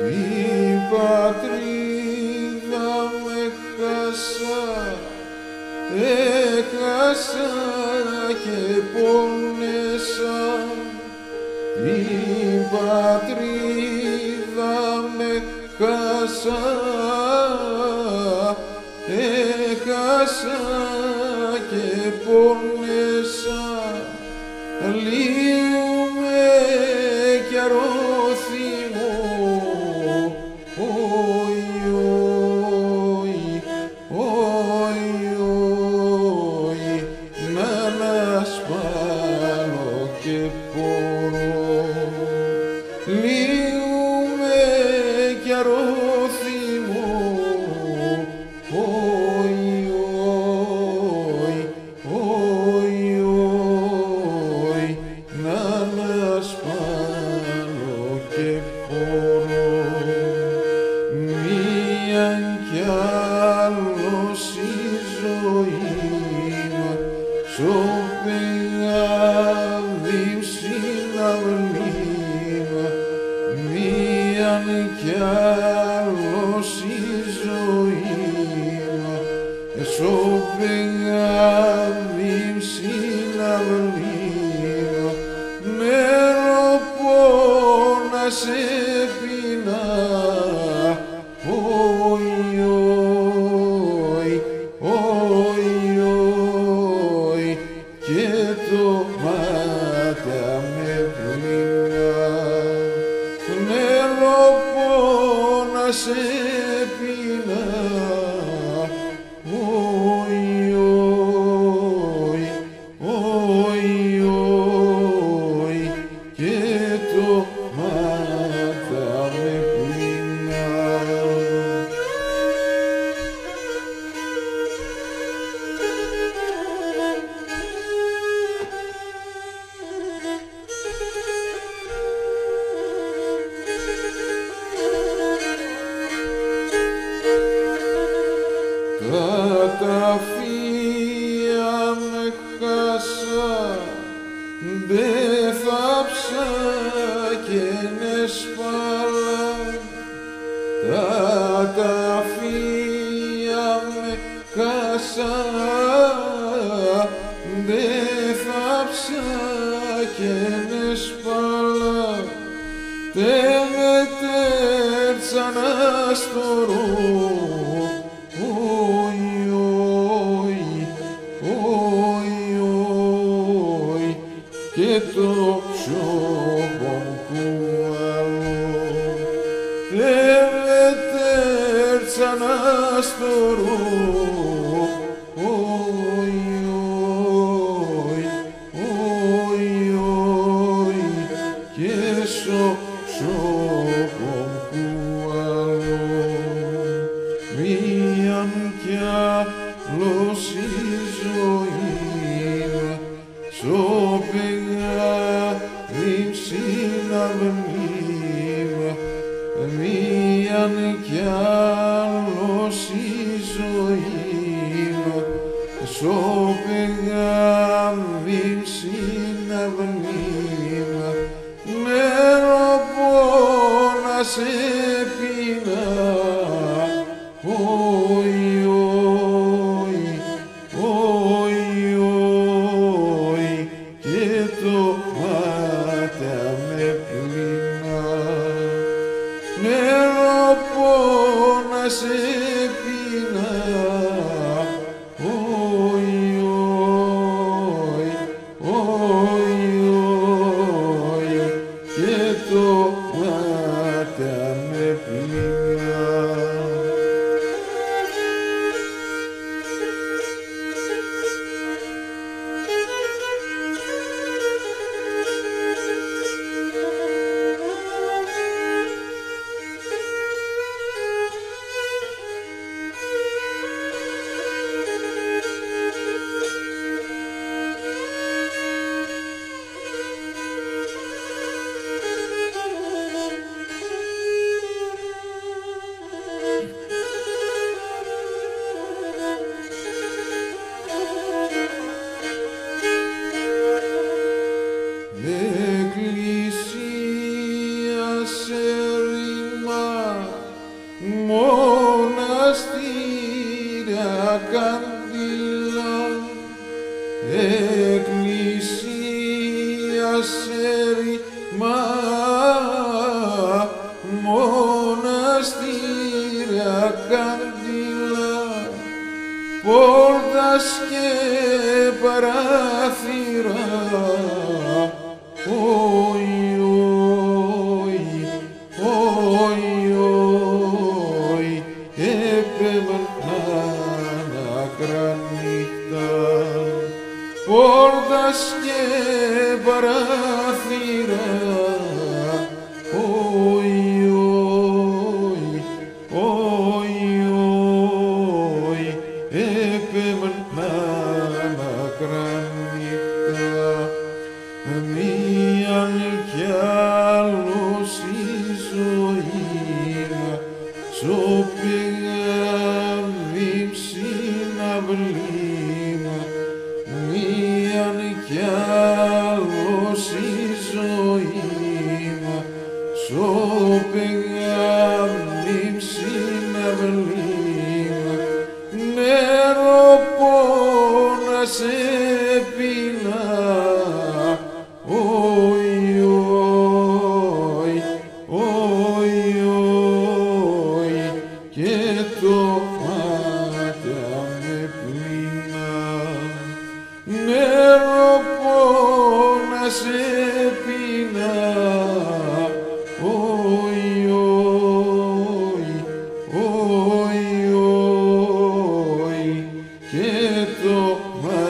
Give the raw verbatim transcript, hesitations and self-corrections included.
Την πατρίδα μ' έχασα, έχασα και πόνεσα. Την πατρίδα μ' έχασα, έχασα και πόνεσα. Λύουμαι κι αρώθιμο, όι, όι, όι, όι, ν' ανασπάλλω και πονώ. Λύουμαι κι αρώθιμο, όι, όι, όι, ν' ανασπάλλω και πονώ. Μίαν κι άλλο σην ζωήν μ', σο πηγάδι μ', σην αυλήν μ', μίαν κι άλλο σην ζωήν μ', σο πηγάδι μ', σην αυλήν μ', μεροπόνας επεινά. Όι, όι, όι, όι, και το μάτα με πλυνά. Μεροπόνας επεινά. Όι, όι, όι, όι, και το μάτα με πλυνά. Τα ταφία μ' έχασα, ντ' έθαψα κι έν' εσπάλλα. Τα ταφία μ' έχασα, ντ' έθαψα κι έν' εσπάλλα. Τ' εμετέρτσα ν' αστορώ. Όι, όι, όι, όι, και το ψώπον μ' κουβαλώ. Τ' εμετέρτσα ν' αστορώ. Όι, όι, όι, όι, και σο ψώπον μ' κουβαλώ. Μίαν κι άλλο σην ζωήν μ', σο πηγάδι μ', σην αυλήν μ', μίαν κι άλλο σην ζωήν μ', σο πηγάδι μ', σην αυλήν μ', μεροπόνας επεινά. Όι, όι, όι, όι, και το μάτα με πλυνά. Μεροπόνας επεινά. Όι, όι, όι, όι, και το μάτα με πλυνά. Μοναστήρια καντήλα, εκκλησίας έρημμα, μοναστήρια καντήλα, πόρτας και παράθυρα, οϊ, οϊ, οϊ, οϊ, έπεμναν ακρά νύχτα, πόρτας και παράθυρα, οϊ, οϊ, οϊ, οϊ, έπεμναν ακρά νύχτα. Μίαν κι άλλο ση ζωήν σώπηγα μη ψ' σην αυλήν, μίαν κι άλλο ση ζωήν σώπηγα μη ψ' σην αυλήν, νερό πόνας έπινα, οϊ, οϊ, οϊ, οϊ, και το μάτι με πλήνα. Νερό πόνας έπινα, οϊ, οϊ, οϊ, οϊ, και το μάτι